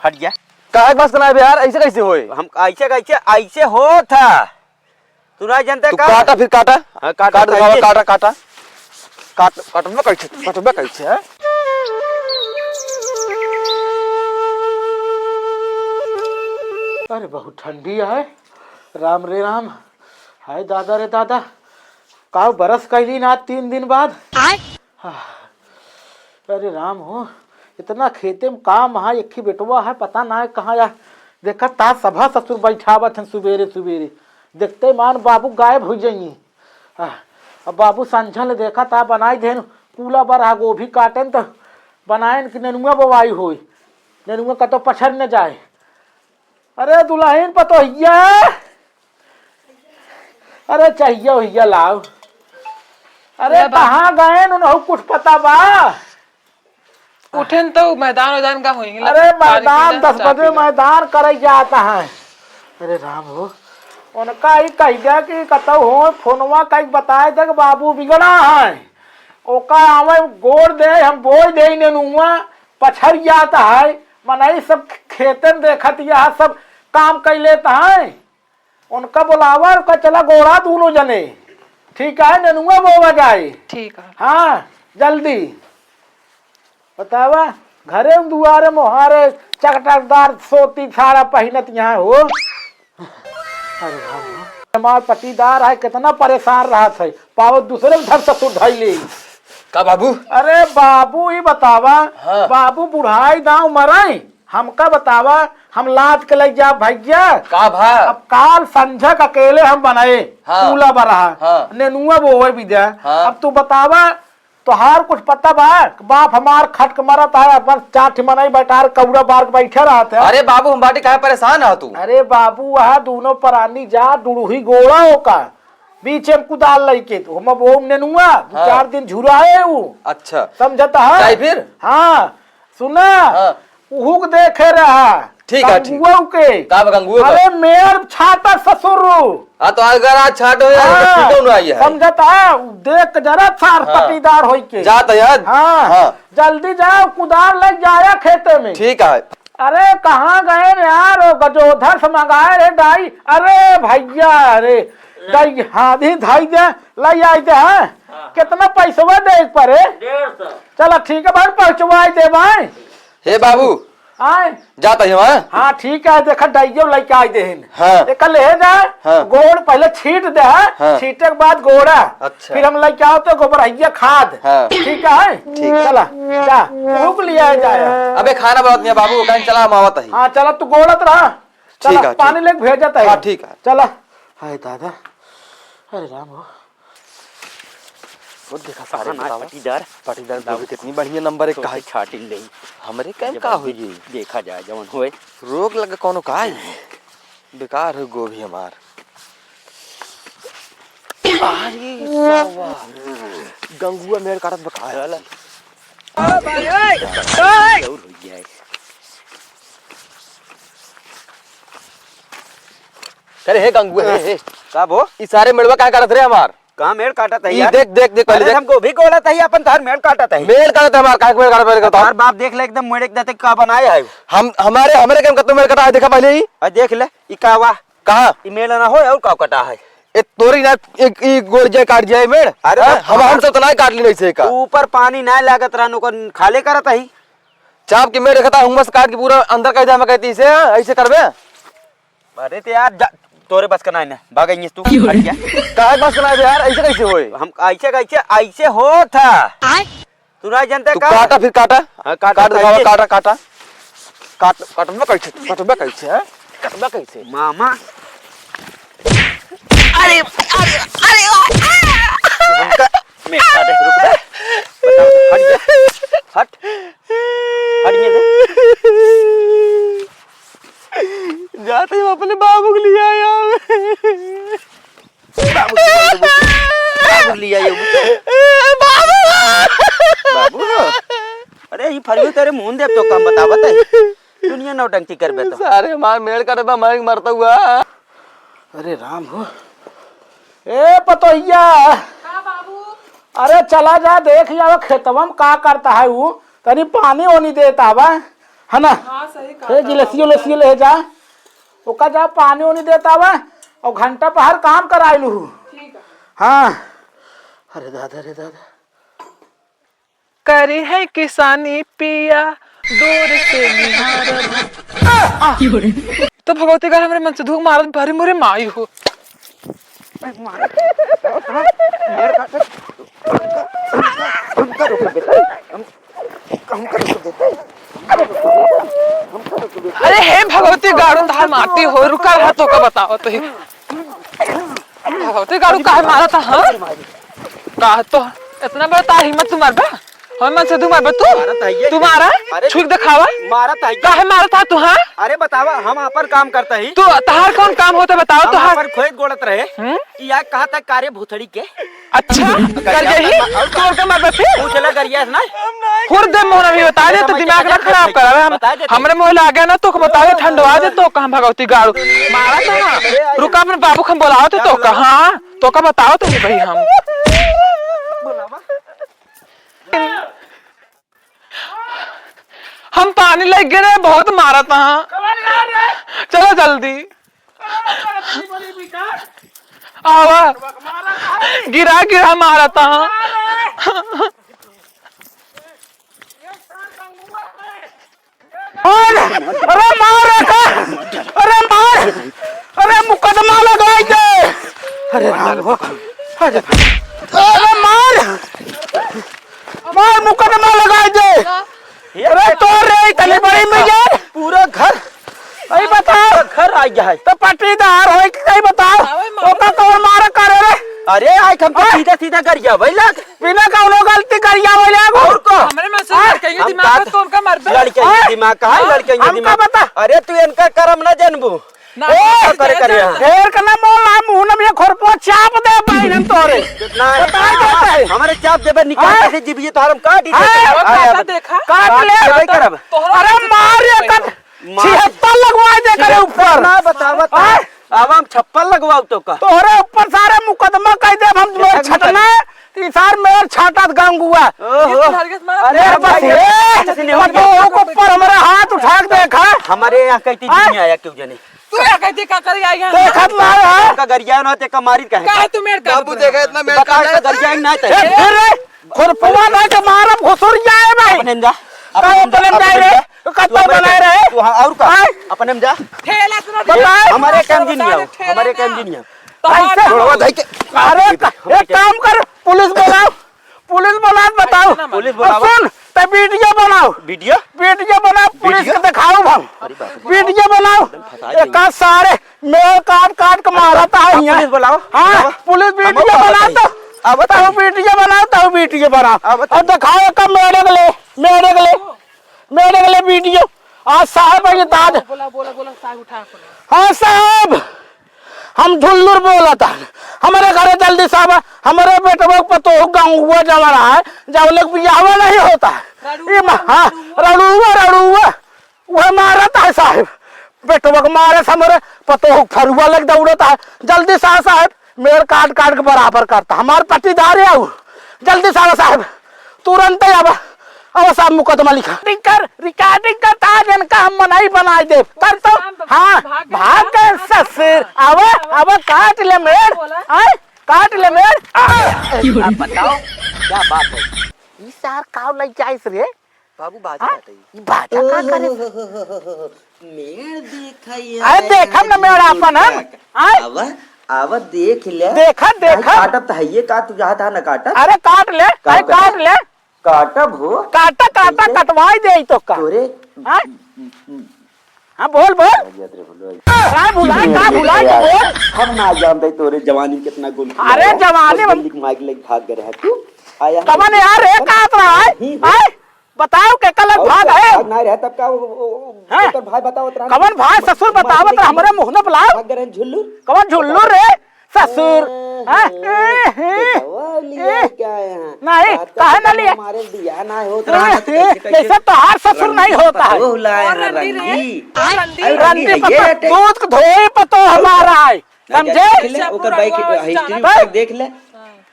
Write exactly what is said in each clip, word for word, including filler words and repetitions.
हट जा। काहे बस बनाए बे यार, ऐसे कैसे होए? हम ऐसे कैसे, ऐसे होत है। तू ना जानते तू का? काटा फिर काटा। हाँ, काटा काट तो दिखावा, ये। काटा, काटा। काट, कटबे कैसे, कटबे कैसे, हैं? अरे बहुत ठंडी है। राम रे राम। हाय दादा रे दादा। काव बरस कैली ना तीन दिन बाद। आय। हाँ। अरे राम हो, इतना खेते में काम है, एक ही बेटवा है, पता ना है कहाँ या। देखा ता सभा ससुर बैठावत हैं सुबेरे सुबेरे, देखते मान बाबू गायब हो जाइए। आ, अब बाबू संझा ले देखा ता बनाई देन, कूला बरहा गोभी काटेन तो बनाएन कि नेनुआ बोवाई होई, नेनुआ कतो पछड़ न जाए। अरे दुल्हन पतोहिया, अरे चाहिया उहिया लाओ। अरे ले बा। कहाँ गए उनहु कुछ पता बा? उठेन तो मैदान वैदान का होई, ले अरे पानी मैदान पीला, दस चाय बजे पीला। मैदान करे जाता है। अरे राम हो, उनका ही कह दिया कि कतौ हो फोनवा कई बताए दे कि बाबू बिगड़ा है। ओका आवे गोड़ दे, हम बोई दे नेनुआ, पछड़ जाता है। मनई सब खेतन देखत यह सब काम कई लेता है। उनका बोलावा, उनका चला गोड़ा दोनों जने। ठीक है, नेनुआ बोवा जाए। ठीक है। हाँ, जल्दी। बतावा, घरे दुआरे मोहारे चकटकदार सोती साड़ा पहिनत यहाँ हो। अरे भाई, हमार पटीदार है, कितना परेशान रहत है, पावत दूसरे के धर ससुर धइले। का बाबू? अरे बाबू, ई बतावा, हाँ। बाबू बुढ़ाई दाँव मरई, हमका बतावा, हम लाद के लइ जाब भइया। का भा? अब काल संझा के अकेले हम बनाए, हाँ। कूला बरहा, हाँ। नेनुआ बोवे बिदा। हाँ। अब तू बतावा, तोहार कुछ पता बा? बाप हमार खट के मरत है, अपन चार ठे मनई बटार कौड़ा बार के बैठे रहत है। अरे बाबू, हम बाटी काहे परेशान है तू? अरे बाबू, वह दोनों परानी जा डुड़ुही गोड़ा ओका, बीच में कुदाल लइके, तो हम वो नेनुआ, दो हाँ। चार दिन झुराए उ। अच्छा। समझत है? जाई फिर? हाँ, सुना, हाँ। उहू के देखे रहा। ठीक है, ठीक। गंगुआ के। का बा गंगुआ का? अरे मेर छाटा ससुर। हाँ, तो अगर आज छाट हो जाए, तो हाँ, पीटो ना आई है। समझत है, देख के जरा सार हाँ। पटीदार होई के। जात है यार। हाँ, हाँ। जल्दी जाओ, कुदार लइ जाया खेते में। ठीक है। अरे कहाँ गए रे यार, वो गजोधर से मंगाए रे डाई। अरे भइया, अरे डाई, हाँ, दी धाई दे, लइ आई दे, हाँ। हाँ। कितना पैसवा दे एक परे? डेढ़ सौ। चला ठीक है भाई, पहुँचवाई दे भाई। हे बाबू, आए? जात है वहाँ? हाँ, ठीक है, देखा, डाइयो लइके आई देहिन। हाँ। एका ले जा, हाँ। गोड़ पहले छीट दे, हाँ। छीटे के बाद गोड़ा। अच्छा। फिर हम लइके आओ तो गोबरहिया खाद। हाँ। ठीक है? ठीक। चला, जा, रुक लिया जाए। अबे खाना बनावत नहीं है बाबू, कहीं चला, हम आवत है। हाँ, चला, तू गोड़त रहा। चला, ठीक है, पानी ठीक। लेके भेजत है। हाँ, ठीक है। चला। हाय दादा, अरे राम हो। वो देखा सारे कहाँ ना बतावा। पटीदार? पटीदार दाऊ गोभी कितनी बढ़िया नंबर एक का है। छाटिन ले। हमरे काम जब का अभी होई? देखा जाए जवन होए। रोग लगा कौनो का है? बेकार हो गोभी हमार। अरे सावा। गंगुआ मेड़ काटत बका है। चल। जरूर हो जाए। अरे हे गंगुआ, हे, हे। का बो? ई सारे मेड़वा काहे काटत रे हमार? कहाँ मेड़ काटत है ई यार? देख, देख, देख, पहले अरे देख। हमको भी गोड़ा तही अपन तहर मेड़ काटत है। मेड़ काटत है हमार, काहे के मेड़ काटत है, पहले बताओ। हमार बाप देख ले एकदम मेड़ एक दाते का बनाए है। हम, हमारे, हमरे के कत्तो मेड़ कटा है, देखा पहले ही। आ देख ले, ई का वा? कहाँ? ई मेड़ ना हो, और का कटा है? ए, तोरी ना, एक, ई गोड़ जाए, काट जाए मेड़। अरे हाँ, तो हम, हम सब तो ना काट ली नहीं से का। ऊपर पानी ना लागत रहन, ओकर खाले करत है। चाप के मेड़ देखता हूँ, मस्त काट के पूरा अंदर कह दे, हम कहती से, ऐसे करबे। अरे ते यार, जा, तोरे बस का नाई ना, भाग आइए तू, हट जा। काहे बस का नाई बे यार, ऐसे कैसे होए? हम ऐसे कैसे, ऐसे होत है। तू ना जानते तू का? काटा फिर काटा। हाँ, काटा काट दिखावा, कैसे? काटा, काटा। काट, कटबा कैसे? कटबा कैसे, हैं? कटबा कैसे? मामा। अरे, अरे, अरे, अरे। हमका मेड़ काटे से रुक बे। बताओ, हट जा। हट। हट जा बे। जाते ही अपने बाबू के लिए आया। बाबू के लिए आया, बाबू के लिए आया, बाबू। बाबू हो। अरे, ई फरमी तेरे मुंह देव तो काम बतावत है। दुनिया नौटंकी करबे तो। सारे मार मेड़ काटे बा, मार के मरता हुआ। अरे राम हो। ए पतोहिया। का बाबू? अरे चला जा, देख जाओ खेतवा में का करता है ऊ। तनी पानी ओनी देता बा। है ना? हाँ, सही कहा हे था गिलसियो बाबू। लसियो ले जा, ओका जा पानी उनी देता हुआ और घंटा पहर काम कराई लू। ठीक है। हाँ। अरे दादा, अरे दादा। करी है किसानी पिया, दूर से निहारब। आ, तो भगवती गाड़ हमरे मन से धूक मारत, भारी मोरे माई हो। हमका रोक बेटा, हम, हमका रोक बेटा, हमका रोक बेटा। अरे हे भगवती गाड़ू, धार माटी हो, रुका रहा, तोका बतावत ही। भगवती गाड़ू काहे मारत ह, हाँ? का तो इतना बड़ा तार हिम्मत तू मारबा? हम मन से तू मारबा तू? मारत है ये। तू मारा? अरे छुई के देखावा। मारत है ये। काहे मारत ह तू, हाँ? अरे बतावा, हम आपन काम करता ही। तू, तहार कौन काम होता बताओ हम तोहार? आपन खोए गोड़त रहे। हम्म? ई आग कहा था कारे भूतड़ी के? अच्छा, कर यही? तोर के मारबा फिर? पूछ ले गरिया से ना। खुर दे मोहरा भी बता दे, तो दिमाग ना खराब कर। हम, बता दे। हमरे मोह लागे ना, तोका बता दे, ठंडवा दे, तोका हम भगवती गाड़ू। मारा तो ना। रुका, अपने बाबू को हम बोलाओ तो, तोका, हाँ, तोका बताओ तो ही भाई हम। हम पानी लेके गए, बहुत मारत ह। चलो जल्दी। आवा। गिरा गिरा मारत ह। अरे, अरे मार रे, अरे मार, अरे मुकदमा लगाई दे। अरे राम हो, अरे, अरे मार, मार मुकदमा लगाई दे। अरे तोर रे, इतनी बड़ी मिजाज। पूरा घर, अरे बताओ। घर आ गया है। तो पट्टीदार होई कि नहीं बताओ? ओका कौन मारा करे रे? अरे आज हम तो हाँ? सीधा सीधा गरिया भाई लग। बिना कौनो गलती गरिया भाई लग। और को? हमरे में से हाँ? लड़के के हम दिमाग का है, तो उनका मर दे। लड़के के हाँ? दिमाग का है, हाँ? लड़के के हमका दिमाग। बता। अरे तू इनका करम ना जानबू। ना, ए, ना, करे, ना, करे। ना। ढेर का ना बोल, हम मुंह में ये खुरपो चाप दे बहिन तोरे। ना, बता देते हैं। हमारे चाप देबे निकाल हाँ? के जीभिए तो हम काट ही हाँ? देते हैं। वो आया, काटा अब देखा? काट काट ले। देबे करब। तोहरा अरे मार ये काट। मार। छिहत्तर लगवा दे करे ऊपर। ना बतावत हाँ? है। अब हम छप्पर लगवाओ तो का? तोहरे ऊपर सारे मुकदमा कह दे, हम मेर देखा छटना, ई सार मेर छाटत गंगुआ। ओहो। अरे अरे बस भाई, ये, ऐसे नहीं बस होगा। ओको ऊपर हमारा हाथ उठा के देखा। हमारे यहाँ कहती हाँ? दिन आया क्यों जाने। तू क्या कहती का कर आई यहाँ? देखत ना रहा। का गरिया ना ते का मारी कहे। काहे तू मेर का बाबू देखा इतना मेर बता का का गरिया ना ते। ए, फिर रे, खुरपवा ना के मारब घुसुर जाए भाई। अपने में जा। काहे अपने में जा, अपने में जा। तो कत्ता तू अपने बनाए में रहे? तू हाँ, और का? आय? अपने में जा। ठेला सुना दे। बताए। हमारे काम जी नहीं आओ, ठेला हमारे ना। काम जी नहीं आओ। तो हाँ, कैसे? ना। छोड़वा धाई के। अरे, हमारे एक काम कर, पुलिस बुलाओ, पुलिस बुलाओ, बताओ। पुलिस बुलाओ। और सुन, तो वीडियो बनाओ। वीडियो? वीडियो बनाओ, पुलिस वीडियो? को दिखाओ हम। अरे बाप रे। वीडियो बनाओ। फंसा एक देंगे। सारे मेड़ काट काट के मारत है अब यहाँ। पुलिस बुलाओ, हाँ, बुलाओ। पुलिस हम वीडियो बताओ बनाओ बताइए। तो। अब बताओ। तो वीडियो बनाओ, तो वीडियो बनाओ। अब बताओ। और दिखाओ एक मेड़े के ले, मेड़े के ले, मेड़े के ले वीडियो। आज साहब है ये ताज। बोला, बोला, बोला, साहब उठा, बोला। हाँ साहब, हम झुल्लुर बोलत है। हमारे घरे जल्दी साहब, हमारे बेटवा के पतोह गंगुआ जमा रहा है, जब लोग बियाहवा नहीं होता है। रड़ुआ, ये मा-, हाँ, रड़ुआ। रड़ुआ, रड़ुआ। वह मारत है साहब, बेटवा के मारे से हमरे पतोह फरुआ लग दौड़त है। जल्दी से आ साहब, मेड़ काट काट के बराबर करता, हमार पट्टीदार है उ। जल्दी से आवा साहब, तुरंत ही आवा। आवा साहब, मुकदमा लिखा। रिकॉर्डिंग कर, रिकॉर्डिंग कर, ताज इनका हम मनई बनाई दे। कर तो, हाँ, भाग गए ससुर। आवा, आवा, काट ले मेड़, आय, काट ले मेड़। आ, अब बताओ, क्या बात है? ई सार काव लग जाइस रे? बाबू, बाजा हाँ? काटे। ई बाजा का करे? मेड़ देखा ये अरे, देखम ना मेड़ आपन हम। आय? आवा, आवा, देख ले। देखा, भाई, देखा। काटब त हइये का, तू चाहत हा ना काटब? अरे, काट ले, का अरे, काटब? काट ले। काटब हो। काटा, काटा, कैसे? कटवाई दे तो का। तोरे हाँ? हाँ, बोल, बोल। का भुलाए, का भुलाए, तू बोल। हम ना जानते तोरे जवानी कितना गुल खिला अरे, है। जवानी और में दिल्ली के माइक लेके भाग गए है तू। आया है कवन तू। यार, रे, का अतरा है? ही हो। आय? बताओ, के कलर और भाग का है? भाग ना रहा, तब का वो, वो, वो, हाँ? ओकर भाई बताओ, उतरा कवन भाई, ससुर मार बताओ, दिया उतरा कि हमरे मुंह न बुलाओ। भाग गए हैं झुल्लू। कवन झुल्लू रे? ससुर। हाँ, हाँ? हाँ? हाँ? बेटवा लिया ए, क्या यहाँ? नहीं, बात तो काहे ना लिया? हमारे बियाह ना होत ए, रहा, तो ए, कैसे, कैसे? जैसे तोहार ससुर रंडी नहीं होता है। पतोह लाए हैं, और रंडी रे, रंडी। और रंडी। अरे रंडी रंडी है, पतोह, ये टे- दूध के धोई पतोह हमारा है। नहीं, समझे? देख ले, ओकर बाइक हिस्ट्री भाई। देख ले।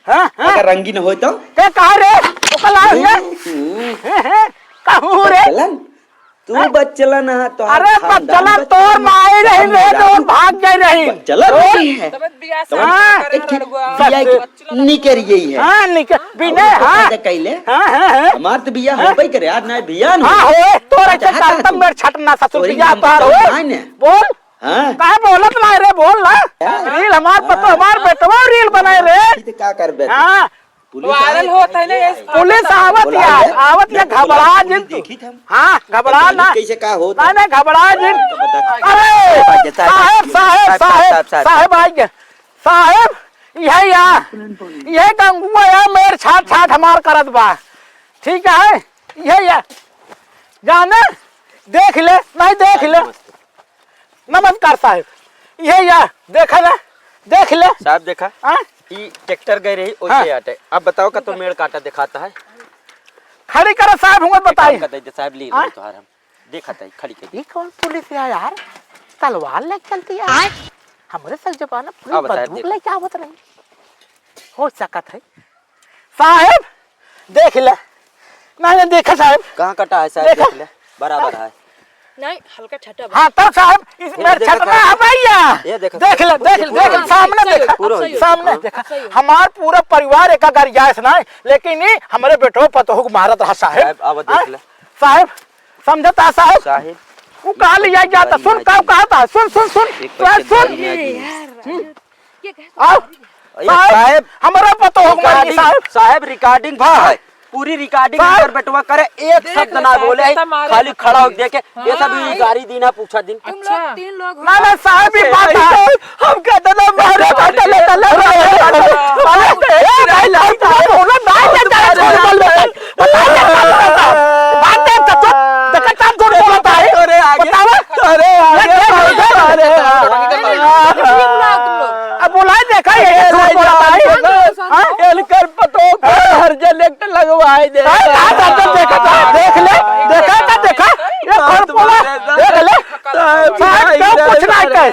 हाँ, हाँ। अगर रंगीन होय तो? ते कहा रे? ओकर लाओ हिया। हम्म। हे, हे, कहूँ रे? चलन। तू बच्चलन ह, तोहार अरे खानदान बच्चलन, तोर माई रही रे, मेहरारू जौन भाग गई रही। बच्चलन बोल। रही है। तबे बियाह से तब हाँ। करे एक ठे लड़ुआ। बियाह के निकर गई है। हाँ, निकर, बिना, तब तो हाँ। फायदा कैले। हाँ, हाँ, हाँ। हमार तो बियाह हाँ। होबे करे, आज ना बियाह न हाँ, हो। होए, तोर अच्छा, ऐसे हाँ, करतम तू। मेर छटना ससुर तोरी बियाह हम तोहार तो होए। ना ने। बोल। हाँ। काहे बोलत ना रे, बोल ना। हाँ। रील हमार पतो, हाँ। हमार बेटवा रील बनाए रे। ठीक है, का करबे तू? हाँ। पुलिस वायरल आवत होत है ना, है। ये पुलिस आवत बोला या, है। आवत या, मैं घबरा बोला, जिन तू। देखी था। हाँ, घबरा ना। कैसे का होत ना, है? ना, घबरा जिन। तो बता। अरे, साहब, साहब, साहब, साहब, साहब, साहब, साहब, साहब, आ गया। साहब, यह या, यह गंगुआ या, मेर छाट, छाट हमार करत बा। ठीक है, यह या। जाने, देख ले, नहीं देख ले। नमस्कार साहब, ये या, देखा ना, देख ले। साहब देखा, हाँ? ई ट्रैक्टर गए रही, ओइसे हाँ। आटे। अब बताओ का तो मेड़ काटा दिखाता है। खड़ी करो साहब, हमको एक काम बताई। कर दे साहब, ली हाँ? रही तोहार हम। देखा था, खड़ी कर दे। ये कौन पुलिस है यार? तलवार लेके चलती है। हमरे सब जमाना पुलिस अब साहब बंदूक देखा। लेके आवत रही। हो सकत है। साहेब, देख ले। नहीं, नहीं, देखा साहेब। कहाँ कटा है साहेब? देखा। देख ले, बराबर है। नहीं, हल्का छटा बा। हाँ, तब साहेब, इस ये मेर देखा छटना साहब। है भैया। ये देखा देख ले, साहब। देख ले, पूरा देख ले, हो गया। सामने सही हो देखा, गया, सही हो गया। सामने हाँ, देखा। सही हो गया। हमार पूरा परिवार एक गरिया से ना है, लेकिन ये हमरे बेटो पतोह को मारत रहा साहेब। साहेब, अब देख हाँ? ले। साहेब, समझता साहेब? साहेब, वो कहा लिया जाता, सुन, का कहता है? सुन, सुन, सुन, एक साहेब, पैसे सुन। गाड़ी में आ गई। हम्म। आओ। ये साहेब, साहेब, हमरा पता हो गया recording, साहेब। साहेब, recording भा है। पूरी recording साहेब। इनकर बेटवा करे, एक देख शब्द ले ना साहेब, बोले, कैसा मारे खाली हैं। खड़ा होके देखे। हाँ। ये सब ई गारी दीना पूछा दिन। तुम लोग अच्छा। तीन लोग हो। ना, ना, साहेब, ये बात है। हम कहते ना मारे, अरे, काटे ले, काटे ले, अरे, काटे ले। अरे, ए, भाई, लाइट ना बोलो, ना, ना, ना, ना, ना, ना। बताइए, का बोलता है? बात है, तो, तो, देखा, चार झूठ बोलता है। अरे, आगे, बतावा। अरे, आगे, अरे, अरे, अरे, अरे। अब बुलाए, देखा, ये अरे, झूठ बोलता है। लाइट ना हाँ? बोलो, एनकर पतो को हर जलेक्ट लगवाए दे। हाँ, हाँ, हाँ, हाँ, देखा, हाँ, देख ले, देखा, देखा, देखा। ये बहुत कौन बोला? मारे, देख ले। साहब, साहब, क्यों कुछ नहीं कहे?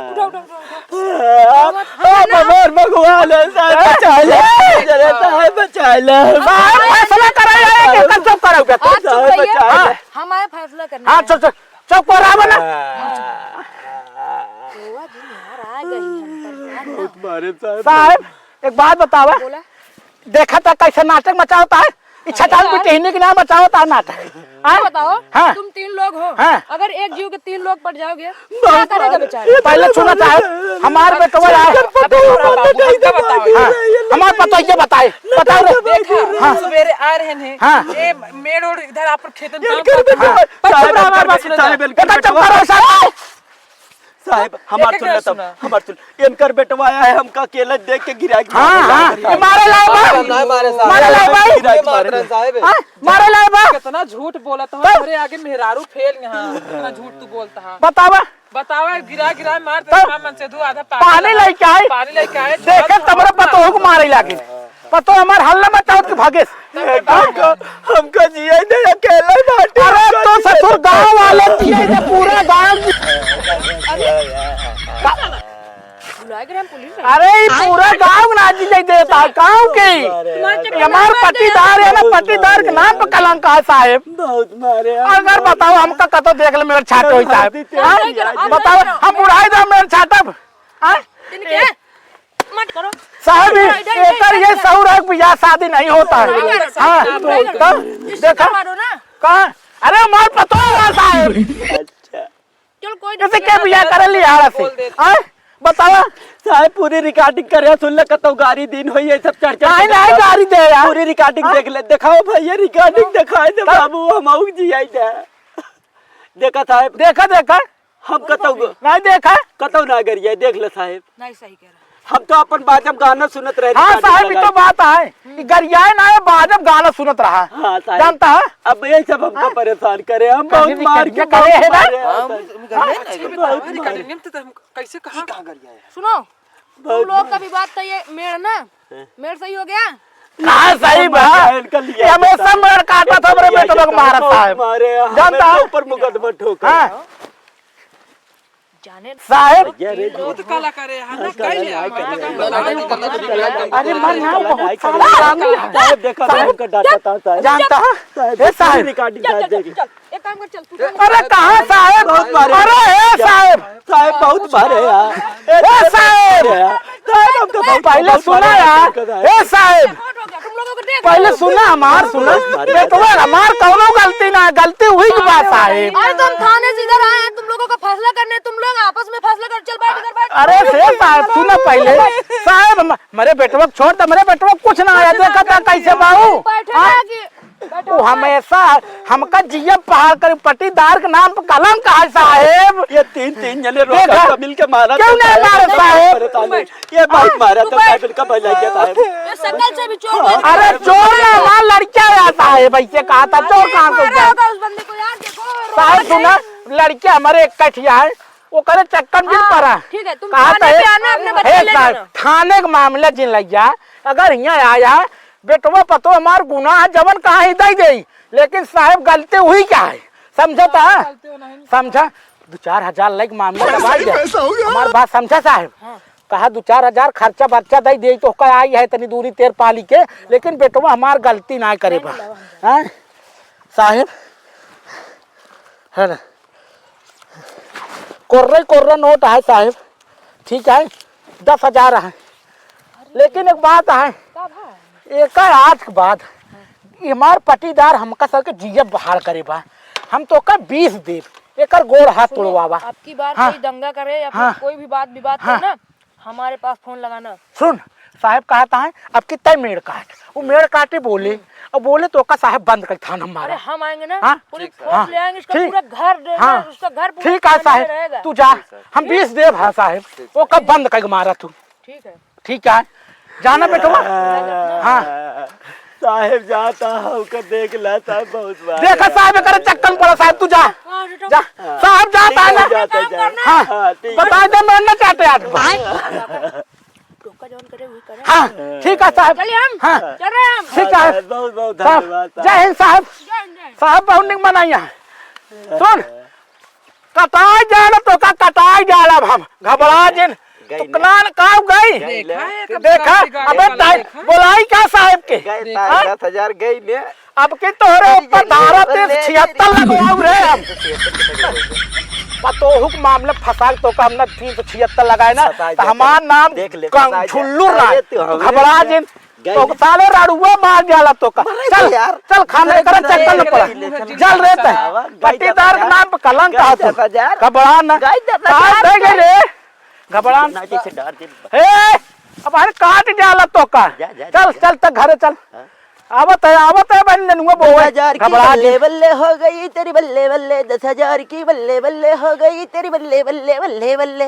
उठो, उठो, उठो, उठो। आ, आ, हमार भगवान है, साहब, बचा ले। जरा, साहब, बचा ले। साहब, फैसला करा यार, ये कब चुप करोगे? आप चुप साहब, रहिए। बचा ले। हमारे फैसला करना हाँ, है। चुप, चुप, चुप करा बना। बुआ जी, यार, आ गई, हम परेशान ना। बहुत मारे, साहब। साहब, एक बात बतावा। बोला। देखा था कैसे नाटक मचावता है? ई छटांग अरे यार। पिटहिनी के नाम मचावता है नाटक। ये हाँ? बताओ, हाँ। तुम तीन लोग हो, हाँ। अगर एक जीव के तीन लोग पड़ जाओगे, क्या करेगा बेचारा? पहले सुना चाहे, हमार बेटवा है। अबे, अबे, अबे, अबे, अबे, हाँ, हमार पतोहिया बताए, बताओ रे। देखा, हाँ। सवेरे आ रहे हैं, हाँ। ये मेड़ ओड़ इधर आप खेतन काम करते हैं। हाँ। बस चुप रहो, बस, बस, बस। बेटा, चुप करो, साहब। साहेब, हमार एक सुन ले तब, सुना। हमार सुन। इनकर बेटवा आया है, हमका अकेला देख के गिरा के हाँ, मारे हाँ, लाग ये मारे लाए बा। ना मारे साहब। मारे लाए बा। गिरा के मारे मारे। साहब। हाँ, मारे लाए बा। कितना झूठ बोलत हो, तब? तोरे आगे मेहरारू फेल यहाँ, कितना झूठ तू बोलता है। बतावा। बतावा, गिरा, गिरा मार दे, तब? मन से दू आधा पानी लेके आए। पानी लेके आए, देखे, तमरे पतोह को मारे लागे। पतो हमार हल्ला मचावत के भागेस। हमका, हमका जिए दे, अकेला बाटे, अरे हमका तो जिए ससुर दे। गाँव वाले जिए दे, पूरा गाँव। बुलाए के हम पुलिस है। अरे ई पूरा गाँव ना जिए देता, गाँव के। ये हमार पट्टीदार है ना, पट्टीदार के नाम पे कलंक है साहेब। बहुत मारे। अगर बताओ हमका कतो देख ले मेरे छाटो ही साहेब। हाँ? बताओ हम बुढ़ाई दे मेरे छाटब। हाँ? इनके मत करो। साहब, नहीं, नहीं, एकर नहीं, ये नहीं। शौर है, बियाह शादी नहीं होता है। नहीं, नहीं, हाँ, नहीं, नहीं, तो नहीं। देखा? मारो ना। कहाँ? अरे, मार पतो है, साहब। अच्छा। चल, कोई नहीं, इसे क्या बियाह कर लिया है से? बोल दे। हाँ? बतावा। साहब, पूरी recording करे, सुन ले, कतौ गारी दिन होई, ये सब चर्चा नहीं, कर नहीं, दिया। गारी दे यार। पूरी recording हाँ? देख ले, दिखाओ भाई, ये recording हाँ? दिखाए दे तब? बाबू, हम आऊ जी आई दे। देखा साहब। देखा, देखा। हम कतौ ग-, नहीं देखा। कतौ ना गरिया, देख ले साहेब। नहीं, सही कह रहा। हम तो अपन बाजब गाना सुनत रहे, हाँ रिकॉर्डिंग साहेब, ये लगा तो के। बात है। हम्म। ये गरियाए ना है, बाजब गाना सुनत रहा। हाँ साहेब। जानता है? अब यही सब हमको हाँ? परेशान करे, हम कहीं बहुत भी मार के करिया करे बहुत है ना? मारे हैं हाँ, साहेब। हम, हम घर में हाँ? नहीं गए। बहुत मारे। रिकॉर्डिंग में तो हम कैसे कहाँ? ये कहाँ गरिया है? सुनो, बहुत तुम लोग मारे। का भी बात तो ये मेड़ ना, हाँ। मेड़ सही हो गया? कहाँ सही बा? इनका लिया ये हमेशा जाता है। मेड़ काटा था, हमरे इनका लिया बेटवा को जाता है। मारा बहुत साहेब। मारे हैं, जानता हमें है? तो ऊपर मुकदमा ठोका। हाँ। जाने साहेब। ये रे, बहुत काला करे, हम लोग कह लिया, हम लोग कह लिया। अरे मर ना, बहुत सारा आदमी है। साहेब, देखा, साहेब, हमका डांटा था, साहेब। जानता है? साहेब, ए साहेब। रिकॉर्डिंग चल, साहेब, चल, देखिए। चल, चल। एक काम कर, चल, तू अरे कहाँ साहेब? बहुत मारे। अरे ए साहेब। साहेब, बहुत मारे यार। ए साहेब। साहेब, हमको बहुत, पहले बहुत सुना मारे यार। हमको साहेब। ए साहेब। बहुत हो गया, तुम लोगों को देख पहले लो। सुना हमार, सुना। बहुत मारे। बेटवा, हमार कौनो गलती ना, गलती हुई की बात साहेब। अरे, तो हम थाने से इधर आए हैं, तुम लोगों का फैसला करने, तुम लोग आपस में फैसला कर, चल बैठ इधर बैठ। अरे से साहेब, सुना पहले। साहेब, हम, मेरे बेटवा को छोड़ दे, मेरे बेटवा को कुछ ना आया, देखा था कैसे बाऊ? बैठे हाँ? ना कि बैठो वो ना। हमेशा हमका जिया पहाड़ कर पट्टीदार के नाम पे कलंक है साहेब। ये तीन, तीन जने रोका देखा? था, मिलके मारा क्यों था नहीं साहेब। मारा साहेब? परेशान है। ये बहुत हाँ, मारा तू था बैठ। साहेब, इनका भला किया साहेब। ये शक्ल से भी चोर लग रहा है। अरे चोर ना, हमार लड़का है साहेब, ऐसे कहा था, चोर अरे, कहाँ से मारा जाए? होगा उस बंदे को यार, देखो, रो साहेब रहा है। सुना, लड़का हमारे एक कठिया है, ओकरे चक्कर में जिन हाँ, पड़ा। ठीक है, तुम कहा थाने था, पे आना, अपने बच्चे हे ले साहब, जाना। थाने के मामला जिन लग जा, अगर हियाँ आया, बेटवा पतो हमार गुनाह जवन कहा ही दे दे, लेकिन साहब गलती हुई क्या है, समझा था? हाँ, गलती हुई नहीं। समझा? दो चार हजार लाइक मामला दबा दे। पैसा हो गया। हमार बात समझा साहब? हाँ। कहा दो चार हजार खर्चा बर्चा दे दे तो का आई है तनी दूरी तेर पाली के, लेकिन बेटवा हमार गलती ना करे बा। नहीं, नहीं, हाँ? साहब, है ना? कोर्रे कोर्रे नोट है साहेब, ठीक है, दस हजार है, लेकिन एक बात है, का भाई? एक आज के बाद ई हमार पट्टीदार हमका सबके जिया बहार करे बा, हम तोका बीस देब, एकर गोड़ हाथ सुनो, तोड़वावा। अब की बार हाँ। कोई दंगा करे या फिर हाँ। कोई भी बात विवाद हाँ। करे ना, हमारे पास फोन लगाना। सुन, साहेब कहा था है, अब की तय मेड़ काट। वो मेड़ काटे बोले, हम्म। और बोले तो का साहेब बंद कर थाना हमारा। अरे हम आएंगे ना, हाँ? पूरी ठीक, फोर्स हाँ। ले आएंगे, इसका ठीक। पूरा घर देना, हाँ। उसका घर पूरा ठीक है थाने में साहेब, रहेगा। तू जा, ठीक है। हम बीस देब, हाँ साहेब, ठीक। वो कब बंद कर मारा तू। ठीक है। ठीक है, जाना बेटवा। हाँ। साहेब जाता है, ओकर देख ला साहेब, बहुत बार देखा है। साहेब, एकरे चक्कर में पड़ा साहेब, तू जा। हाँ, बेटा। जा। हाँ। साहेब जाता है ना। ठीक है, जाता है, जाता है। हाँ। हाँ, ठीक है। बता दे, मैं ना चाहते आज। डोका जौन करे, वही करे। हाँ, ठीक है साहेब। चलिए हम हाँ। चल रहे हैं हम। ठीक है। बहुत, बहुत साहब, धन्यवाद साहब। जय हिंद साहब। जय हिंद, जय हिंद। साहब बहुत निक मनाइया। सुन, कटाई जाला तोका, कटाई जाला अब हम। घबरा जिन। गई ने। तुकनान काउ गई? गई ने। देखा है, कभी देखा? काटी गाड़ी अबे वाला ताई, देखा? बोलाई का साहेब के? गई ताई, हाँ? दस हजार गई ने। अब की तोहरे ऊपर धारा तीन सौ छिहत्तर लगवाऊ रे हम। पतोहू के मामले फंसा के तोका हमने तीन सौ छिहत्तर लगाए ना, फंसा तो जाता हमार है। नाम देख ले, गं-, फंसा जाता है। छुल्लू ना। अरे तू हमरे घबरा से जिन। गई तो ना। साले राड़ुआ मार जाला तोका। मरे चल, तो यार। चल, खाने मरे करा तो चक्कर न नहीं पड़ा। गई, लेकिन चल रे तै। आवा, गई पट्टीदार के दस हजार। नाम पे कलंक गई आ तू। दस हजार। घबरा ना। गई दस हजार। काट दे गए रे। घबरा ना। ना जैसे डर दे। ए, अब हर काट जाला तोका। जा, जा, चल, जा, जा। चल, तक घरे चल। हाँ। आवत है, आवत है, बहन ननुआ बोवे। दस हजार की घबरा बल्ले, जिन। बल्ले हो गई तेरी बल्ले, बल्ले। दस हजार की बल्ले, बल्ले हो गई तेरी बल्ले, बल्ले, बल्ले, बल्ले।